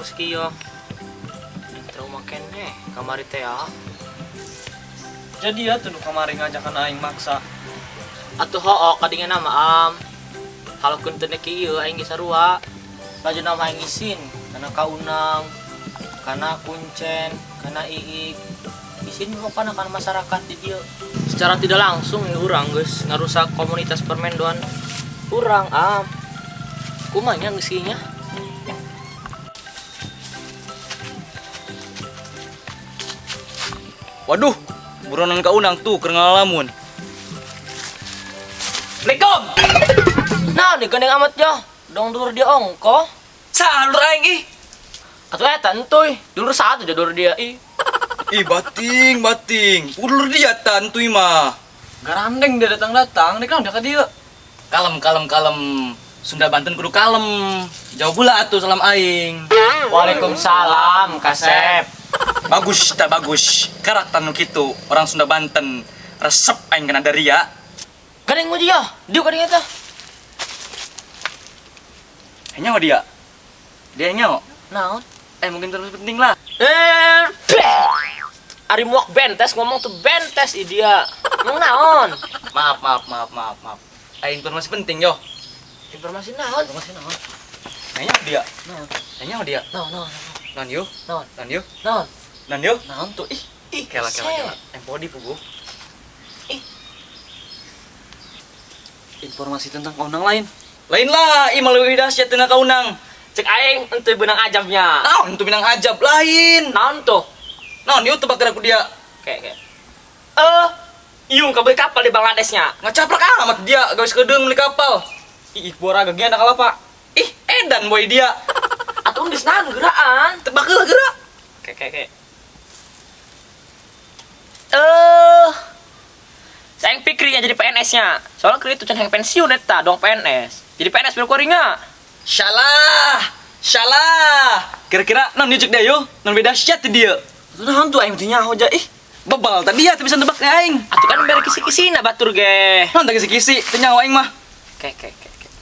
Geus kieu. Aing trauma keneh kamari teh ya. Jadi ya tuh nu kamari ngajakan aing maksa. Atuh hoo kadingeuna mah am. Halokeun teu kieu aing ge sarua. Laju nama aing isin kana kaunang, kana kuncen, kana iik. Isin pokona kana masyarakat di dieu. Secara tidak langsung ya urang geus ngarusak komunitas permendoan urang am. Kumaha nya geus kieu nya? Waduh, buronan kaunang tuh keur ngalamun. Assalamualaikum. Nah, digandeng amat ya. Dong dulur dia ongko. Saha dulur aing ih. Atuh eta entuy. Dulur satu aja dulur dia ih. Ih, bating, bating. Dulur dia tantuy mah. Garandeng dia datang-datang, dia kan udah ke dia. Kalem, kalem, kalem. Sunda Banten kudu kalem. Jauh pula atuh salam aing. Waalaikumsalam, Kasep. Bagus tak bagus. Karakter nu kitu orang Sunda Banten. Resep aing kena daria. Gandeng mu dia. Dieu gandeng eta. Nyawa dia. Dia nyawa. Naon? Mungkin terus penting lah. Ari muak bentes ngomong tuh bentes ih dia. Ngomong naon? Maaf, maaf, maaf, maaf, maaf. Informasi penting yo. Informasi naon? Informasi naon? Nanya dia. Naon? Nanya dia. Naon, naon, Naon yo? naon, Naon yo? naon, Naon yo? naon tuh ih. Ih, Kela, kela, set. kela. Empodi pugu. Ih. Informasi tentang kaunang lain. Lain lah, ih malah lebih dahsyat tina kaunang. Cek aing entuy benang ajabnya. Naon tuh benang ajab lain. Naon tuh? Naon yo tebak gerak ku dia. Kayak kayak. Iung kabeli kapal di Bangladesnya. Ngacaplak amat dia, gawe sekedeung beli kapal. Ih, bora gegian dah kalapa. Ih, edan boy dia. Atuh geus naon geraan. Tebak heula gerak. Kayak kayak kayak. Saya yang pikirnya jadi PNS-nya. Soalnya kiri itu can pensiun eta dong PNS. Jadi PNS biar kuringa. Salah. Salah. Kira-kira naon diucuk dia yo? Naon beda dahsyat dia. Atuh naon tuh aing teh nyaho ja ih. Bebal tadi ya, tapi bisa nebak aing. Atuh kan bere kisi-kisina batur ge. Naon teh kisi-kisi, teu nyaho aing mah. Kayak kayak kayak. kayak.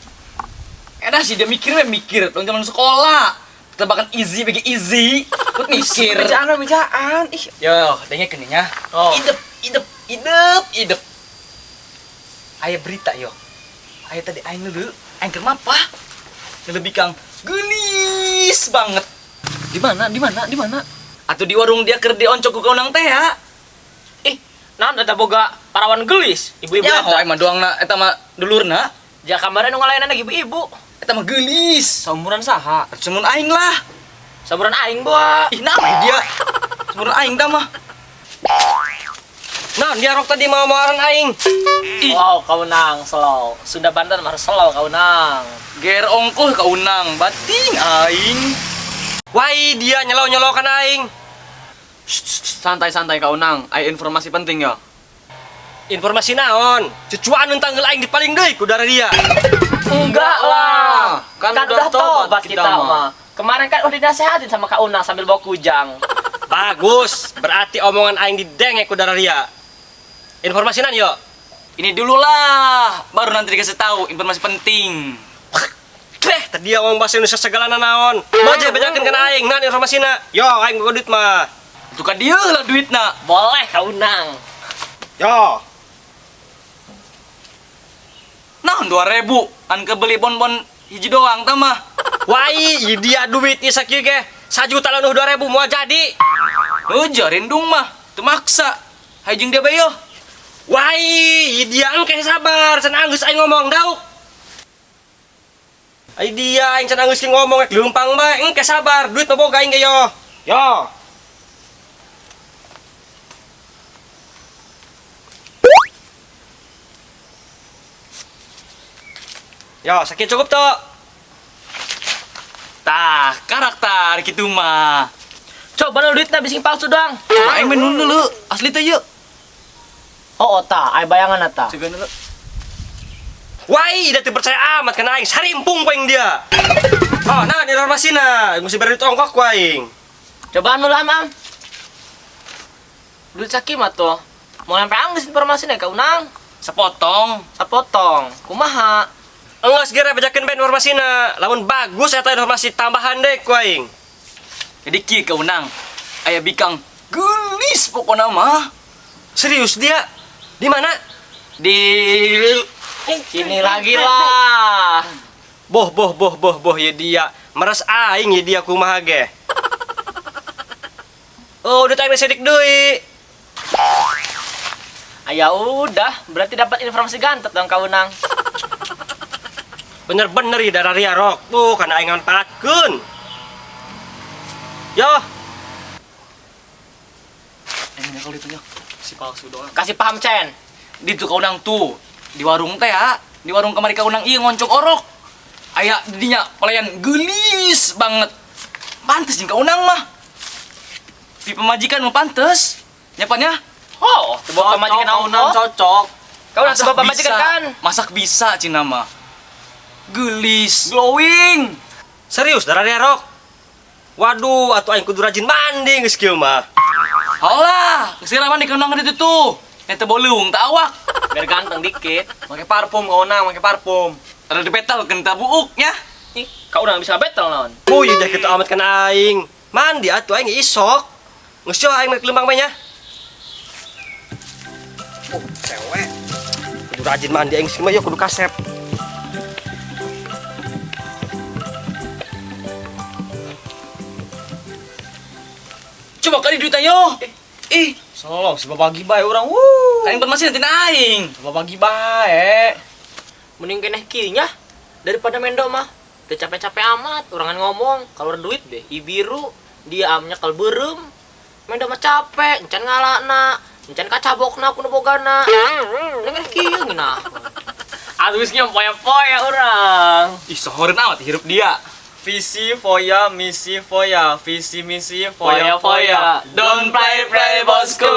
Edah sih dia mikir we mikir, dong zaman sekolah. Tebakan easy bagi easy. Kut mikir. Bejaan bejaan ih. Yo, dengekeun nya. Oh. Idep, idep, idep, idep. Aya berita yo. Aya tadi aing leuleuk, aing keur mapah. Lebih kang gelis banget. Di mana? Di mana? Di mana? Atau di warung dia keur dioncok ku kaunang teh ya. Ih, naon eta boga parawan gelis, ibu-ibu Ya, eta. aing mah doangna eta mah dulurna. Ja kamarnya nu ngalayanan ibu-ibu. Eta mah gelis. Saumuran saha? Semun aing lah. Saburan aing boa. Ih, nama dia. Semun aing tah mah. Nah, dia rok tadi mau maran aing. Ih. Wow, kaunang slow. Sunda Banten mah slow kaunang. Ger ongkoh kaunang, bating aing. Wai, dia nyelo-nyelo kan aing. Santai-santai kaunang, aya informasi penting ya. Informasi naon? Cucuan tanggal aing dipaling deui ku darah dia. Enggak lah. Kan Kan, udah udah tobat tobat kita kita mah. mah. Kemarin kan udah dinasehatin sama Kak Unang sambil bawa kujang. Bagus, berarti omongan aing didenge ku darah dia. Informasi nan yo. Ini dulu lah, baru nanti dikasih tahu informasi penting. Deh, tadi dia ngomong bahasa Indonesia segala naon. Baca bejakeun kana aing, nan informasina. Yo, aing boga duit mah. Itu kan dia lah duitna. Boleh Kak Unang. Yo. Nah, 2000 an kebeli bonbon hiji doang tah mah. Wai, ieu dia duit ieu sakieu ge. 1 juta lanuh 2000 moal jadi. Heuh, rindung mah, teu maksa. Hayang dia bae yo. Wai, ieu dia engke sabar, can anggeus aing ngomong dauk. Ai dia aing can anggeus ki ngomong rek leumpang bae, engke sabar, duit mah boga aing ge yo. Yo. Yo, sakit cukup tuh. Tah, karakter kitu mah. Coba lu duitna bising palsu doang. Coba aing main dulu, asli teh yeuh. Oh, ta, ay bayangan ata. Coba dulu. Wai, dah teu percaya amat kana aing, sarimpung ku aing dia. Oh, nah informasi na, mesti beri duit ongkok ku aing. Cobaan lu lah, Mam. Duit sakieu mah tuh. Mau sampai anggeus informasi Kak Unang. Sepotong. Sapotong. Kumaha? Enggeus geura bejakeun bae informasina. Lamun bagus eta informasi tambahan deh ku aing. Jadi kieu kaunang. Aya bikang geulis pokona mah. Serius dia? Di mana? Di Sini lagi lah. Boh boh boh boh boh ya dia. Meres aing ya dia kumaha ge. Oh, udah tanya sedik deui. Ya udah, berarti dapat informasi gantet dong kau nang. Bener-bener ya darah ria rok. Tuh karena aing manfaatkeun. Yo, Emangnya kalau ditanya si palsu doang. Kasih paham Chen. Di tuh kaunang tuh di warung teh ya, di warung kamari kaunang ieu ngoncok orok. Aya didinya pelayan geulis banget. Pantes jeung kaunang mah. Di pemajikan mah pantes. Nyapannya? Oh, sebuah pemajikan kaunang Allah. cocok. Kau nang sebuah Masak pemajikan bisa. kan? Masak bisa cina mah. Geulis. Glowing. Serius darah ria rok. Waduh, atuh aing kudu rajin mandi geus kieu mah. Halah, geus mandi kaunang ditu tuh. Eta boluung tak awak. Biar ganteng dikit. Pakai parfum kaunang, pakai parfum. Ada di petal kena buuk nya. Ih, kau udah bisa battle naon. Oh, iya kitu amat kana aing. Mandi atuh aing isok. Geus yo aing mah lembang bae nya. Oh, cewek. Kudu rajin mandi aing sih mah yo kudu kasep. Coba kali duitnya yo. Ih, Solo, si bagi bae urang. Wuh. kan informasi nanti aing. Bagi bae. Mending keneh kieu nya daripada mendo mah. Teu capek-capek amat, urangan ngomong, keluar duit deh. I biru, dia amnya kal beureum. Mendo mah capek, encan ngalana, encan kacabokna ku nu bogana. Mending keneh kieu ngeunah. Atuh geus poya-poya urang. Ih, sohoreun amat hirup dia. Visi foya, misi foya, visi misi foya Foya-foya. foya. Don't play play bosku.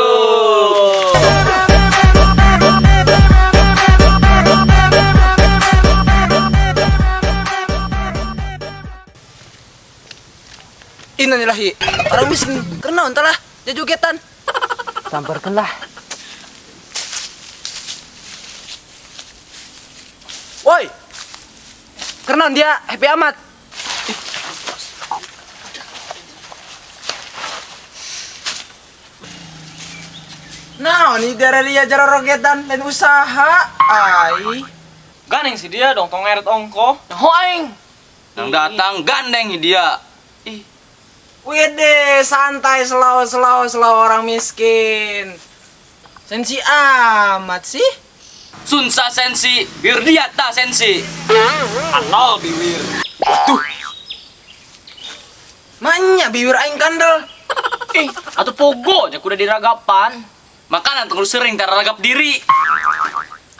Innalillahi. Orang miskin kena entahlah jajogetan. Samperkeun lah. Woi. Karena dia happy amat. Nah, ini darah dia jarorogetan dan usaha. Ai. Gandeng si dia dong, tong ngeret ongko. Nah, aing. Yang datang gandeng dia. Ih, Wede, santai slow slow slow orang miskin. Sensi amat sih. Sunsa sensi, Wirdiata sensi. Anol biwir. Waduh, Manya bibir aing kandel. Ih, atuh pogo aja kudu diragapan. makanan terlalu sering teragap diri.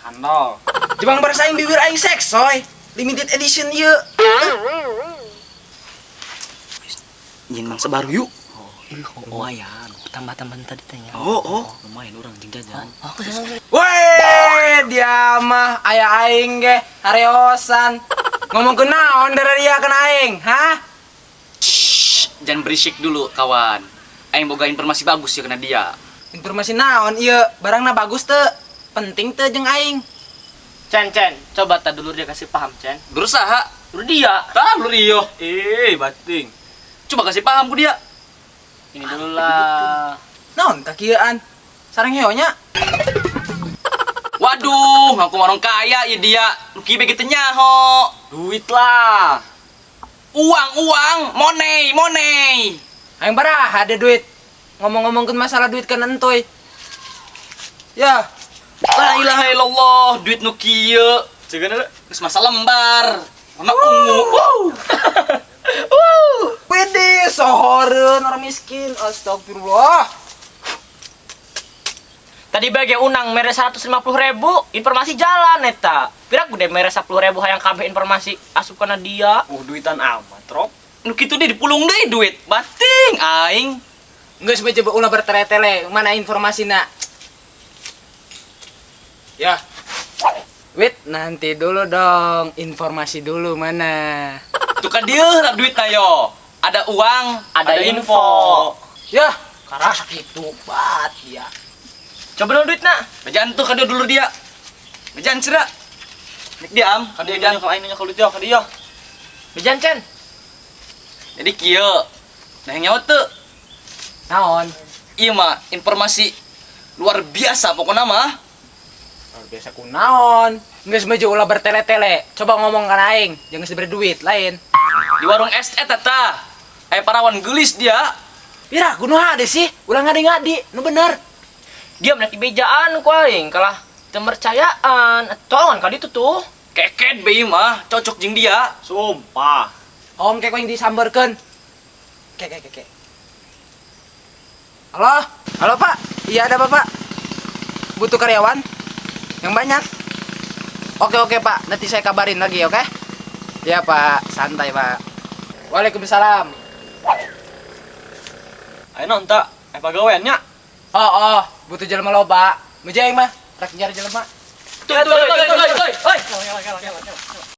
Kandol. Jebang bersaing bibir aing seksoy. Limited edition yuk. Nyin mangsa baru yuk. Oh, ya, tambah-tambahan tadi tanya. Oh, oh, lumayan orang jeung jajan. Weh, dia mah aya aing ge hareosan. Ngomong ke naon dari dia kena aing, hah? Shh, jangan berisik dulu kawan. Aing boga informasi bagus ya kena dia. Informasi naon ieu, barangna bagus teu? Penting teu jeung aing. Chen, Chen, coba tak dulu dia kasih paham, Chen. Berusaha. Dulu dia. Tah, lu Rio. Ih, bating. Coba kasih paham ku dia. Ini dulu lah. Naon kakieuan? Sareng heo nya. Waduh, ngaku orang kaya ya dia. Lu kieu gitu nyaho. Duit lah. Uang, uang, money, money. Aing baraha ada duit. Ngomong-ngomongkeun masalah duit kan entoy. Ya, La ilaha illallah, duit nu kieu. Cegan ada. Geus masa lembar. Warna ungu. Wow. wede sohoreun orang miskin. Astagfirullah. Tadi bagi unang mere 150.000, informasi jalan eta. Pira gede mere 10.000 hayang kabeh informasi asup kana dia. Duitan amat, Rok. Nu kitu deh dipulung deh duit. Bating aing. Geus we coba ulah bertele-tele, mana informasina? Ya. Wait, nanti dulu dong, informasi dulu mana? Tuh kan dia lah duit yo. Ada uang, Ada info. Ya, karasa gitu bat ya. Coba dulu duit nak. Bejan tuh kado dulu dia. Bejan cera. Nek dia am, Kan dia nanya kalau aing nanya kalau duit ya, ka dia. Bejan Chen. Jadi kieu. Nah, yang nyawa teu. Naon? Ieu mah informasi luar biasa pokoknya mah. Luar biasa kunaon. Geus mejo ulah bertele-tele. Coba ngomong kana aing, jangan geus diberi duit lain. Di warung es eta tah. Aya parawan geulis dia. Pira kuno hade sih, ulah ngadi-ngadi, nu bener. Dia menak dibejaan ku aing kalah temercayaan. Tolongan ka ditu tuh. Keket be ieu mah, cocok jeung dia. Sumpah. Om kek yang disamberkeun. Kek kek kek. Halo? Halo, Pak. Iya ada Bapak. Butuh karyawan? Yang banyak. Oke oke, Pak. Nanti saya kabarin lagi, oke? Iya, Pak. Santai, Pak. Waalaikumsalam. Ayo nonta, eh pagawean nya. Oh, butuh jelema loba. Meja aing mah, rek nyari jelema. Tuh tuh tuh tuh tuh. Oi.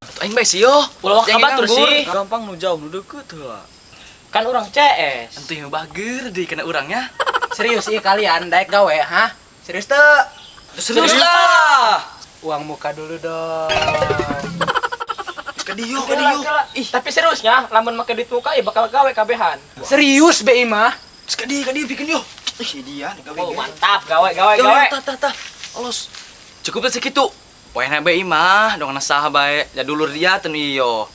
Atuh aing bae sih yo. Ulah wak Jangan kabatur nganggur. sih. Gampang nu jauh nu deket heula. Kan urang CS. Entuh yang bager deui kana urang nya. Serius ih kalian daek gawe, hah? Serius tuh? Serius lah. Uang muka dulu dong. Ka dieu, ka dieu. Ih, tapi seriusnya lamun make duit muka ya bakal gawe kabehan. Serius be mah? Ka dieu bikin yo. Ih, dia nih gawe. Oh, mantap gawe gawe gawe. Tah tah tah. Alos. Cukup teh segitu. Poena bae mah, dong nasah bae. Jadulur dia teu iyo.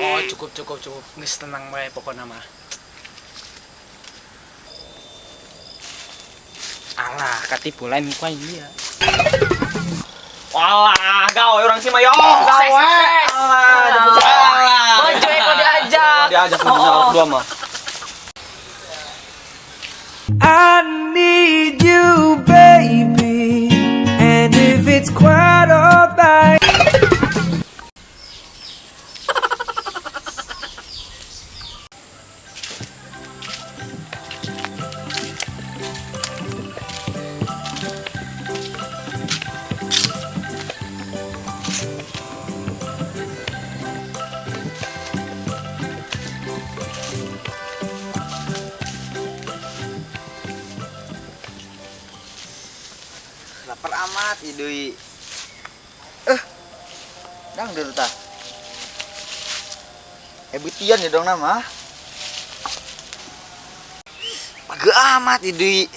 Oh, cukup cukup cukup. Geus tenang bae pokokna mah. Alah, katipu lain ku aing dia. Walah, gawe urang sih mah yo. Gawe. Alah. Maju eko diajak. Diajak oh, dua mah. I need you, baby. And if it's quite alright. Lapar amat idui. Dang dulu tah. Butian ya dong nama. Page amat idui.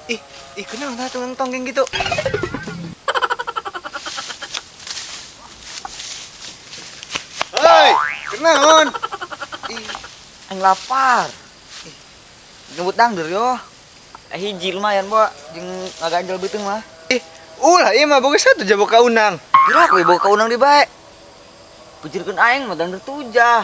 Ih, ih kenapa tah tukang tonggeng gitu? Hei, kenaon? Ih, aing lapar. Ih, nyebut dangdur yo. Hiji lumayan bawa jeung ngaganjel beuteung mah. Ih, ulah ieu mah boga satu jabo ka unang. Kira aku bawa ka unang di bae. Pujurkeun aing mah dangdur tujah.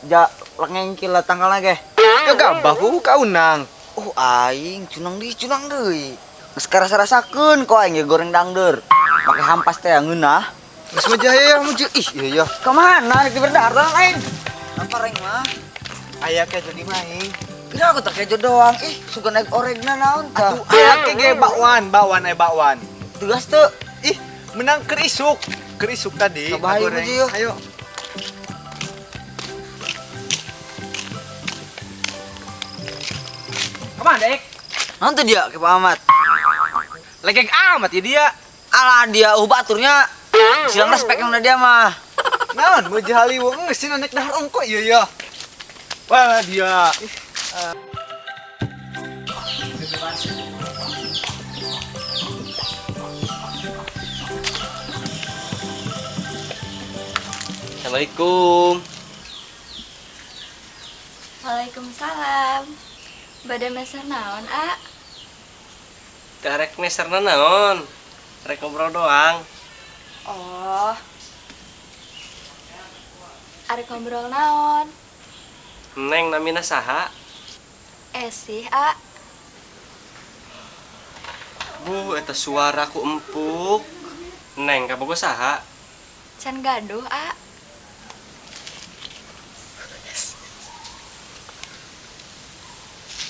Ja lengengkil lah tangkalna ge. Kagabah ku ka unang. Oh aing cunang deui cunang deui. Geus karasa-rasakeun ku aing ge goreng dangdur. Make hampas teh ngeunah. Geus mah jaya muju ih iya ya. Ka mana rek diberdar aing? Lapar aing mah. Aya kejo di mah aing. Kira aku tak kejo doang. Ih, suka naik oregna naon tah. Atuh aya ke ge bakwan, bakwan aya bakwan. Tugas teu. Ih, menang keur isuk. Keur isuk tadi. Coba ayo, goreng. Muji, yuk. Ayo. Kemana, Dek? Naon teh dia kepo amat. Legek amat ya dia. Alah dia baturnya. Silang respek yang dia mah. Naon muji haliwung geus sina nek dahar ongko ieu ya. Wah dia. Assalamualaikum. Waalaikumsalam. Bade meser naon, A? Darek meserna naon? Rek ngobrol doang. Oh. Arek ngobrol naon? Neng namina saha? Esih, A. Bu, eta suaraku empuk. Neng kabogo saha? Can gaduh, A.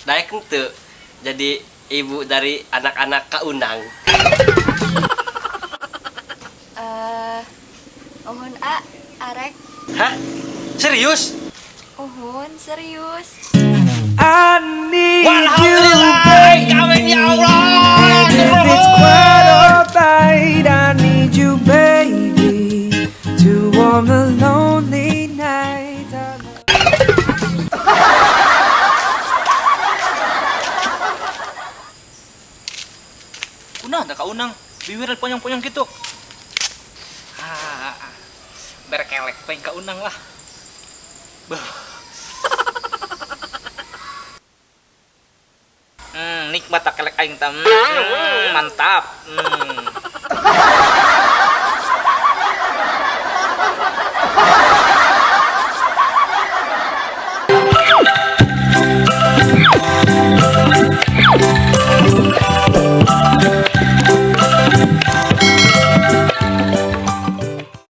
Daek henteu jadi ibu dari anak-anak kaunang. Uhun, A, arek. Hah? Serius? Uhun, serius. I need you, Walhamdulillah, kawin baby. ya Allah. And if it's quite alright, I need you, baby, to warm the lonely night. kaunang, biwir ponyong-ponyong gitu. Ah, berkelek pengen kaunang lah. Bah. Nikmat tak kelek aing tam. Mantap.